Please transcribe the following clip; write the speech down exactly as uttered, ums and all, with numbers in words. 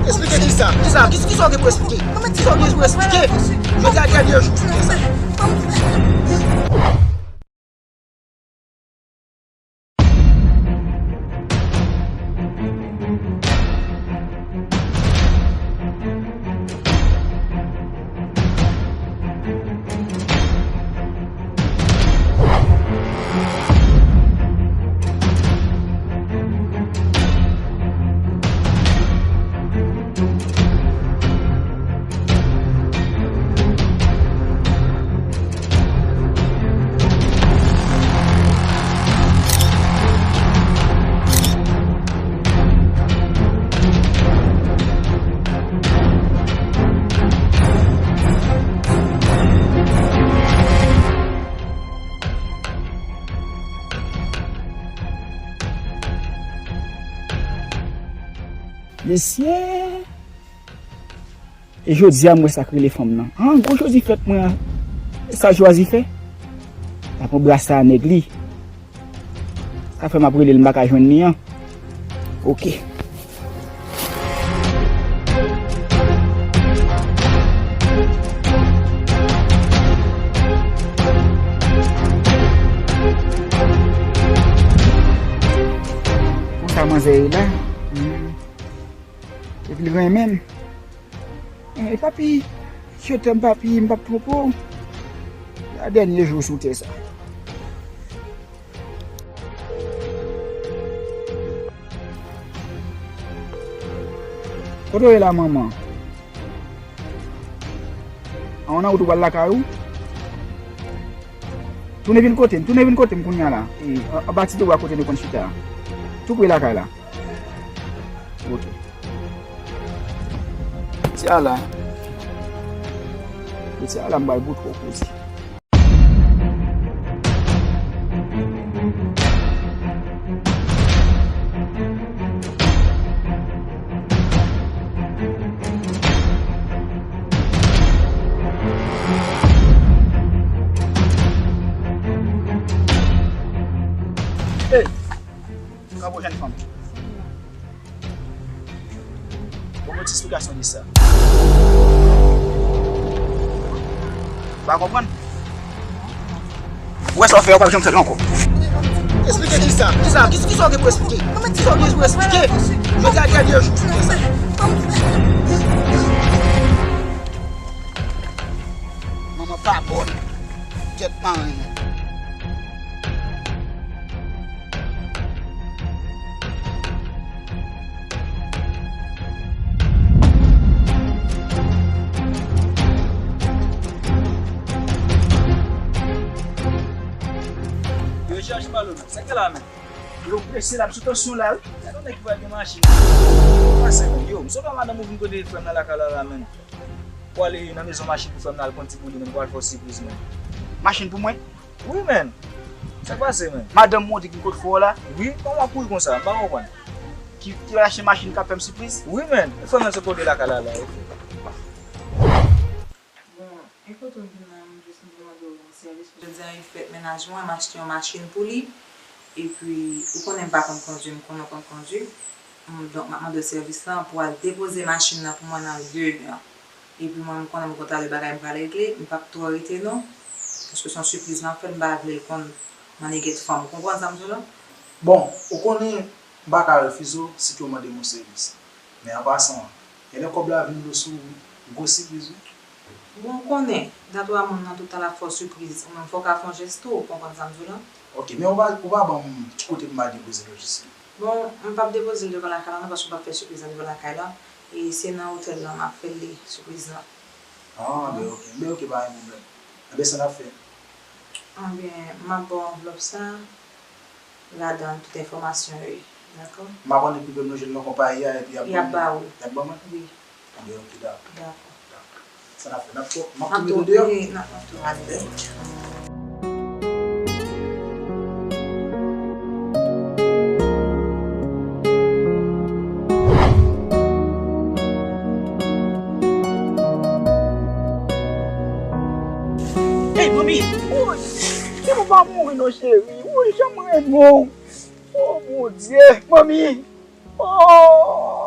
Esplike kisa? Kisa? Kisa, kisa w gen pou esplike? Kisa w gen pou esplike? Jodi a dènye jou sou tè sa. Mesye! E jodi a m wè sa k rele fanm nan. An, gwo jodi fèt mwen an. E sa l chwazi fè? L ap anbrase a nèg li. Sa fè m ap rele l, m pa ka jwenn li an. Oke. Konsa manzè ye la. Hmm. Epi l renmen m. Eh, papi, je t'aime, papi, m p ap twonpe w. A dènye jou sou tè sa. Kote w ye la, manman? A, w nan wout ou pral lakay ou? Tounen vin kote m, tounen vin kote m kounye a la. E, a, anba ti pye bwa kote nou konn chita a. Tou pre lakay la. Ok. Ti a la. Ti a la, m bay bout kokozi. Hey! Bravo, jèn fanm. Bon, bon, ti esplikasyon de sa. Ou pa konprann? Ou wè sa w fè, ou p ap janm fè l ankò. Esplike kisa? Kisa? Kisa, kisa w gen pou esplike? Kisa w gen pou esplike? Jodi a dènye jou sou tè sa. Manman pa bòn. Tèt maren. Yo, Jòj Malo, sa k la menm? Yo prese, l ap sou tansyon la, wi. Gade yon nèg ki pral gen machin. Pase menm, yo, m sonje madanm ou vin kote frè m nan lakay la, la menm. Pou ale nan mezon machin pou frè m nan al konn ti pou li menm, pou al fè w sipriz menm. Machin pou mwen? Wi, menn. Sa k pase, menn? Madanm mwen te gen kote fò la? Wi, kòman w ap kouri konsa? M pa konprann. Ki, ki al achte machin k ap fè m sipriz? Wi, menn. E frè m nan se kote lakay la, la, ok. Bon, e kote w vin la, m jis m te mande w yon sèvis. Jodi a, e fèt mennaj mwen, m achte yon machin pou li. Epi, ou konnen m pa konn kondui, m konnen w konn kondui. M, donk, m ap mande w sèvis lan pou al depoze machin nan pou mwen nan lieu an. Epi mwen, m konnen m gon talè bagay m pral regle, m p ap twò rete non. Paske se yon sipriz m ap fè l, m pa vle l konn manniget fanm. Ou konprann sa m di w la? Bon, ou konnen m pa ka refize w si ke w mande m yon sèvis. Men an pasan, genlè kòb la vin lo sou ou, gwo sipriz wi. Bon, ou konnen, datwa moun nan tout tan l ap fè w sipriz, ou menm fò w ka fè yon jès tou, ou konprann sa m di w la? Ok, men ou pa, ou pa ban m ki kote pou m al depoze lojis li? Bon, m p ap depoze l devan lakay la non, paske m p ap fè sipriz nan devan lakay la. E se nan otèl la m ap fè l li, sipriz lan. Ah, ben ok, ben ok, pa gen pwoblèm. Enben, sa n ap fè. Enben, m ap ba w anvlòp sa, ladan tout enfòmasyon yo ye, dakò? M ap annik pou m jwenn nan konpayi a, epi y ap ban mwen. Y ap ba ou. Y ap ban mwen? Wi. Enben, ok, dakò. Dakò. Dakò. Sa n ap fè? N ap tou, m ap tou mete w deyò? Wi, n ap, n ap tou ale deyò. Ey, manmi! Woy! Kite m pa mouri non, cheri. Woy, jan m renmen w. Oh, Bondye! Manmi! Oh!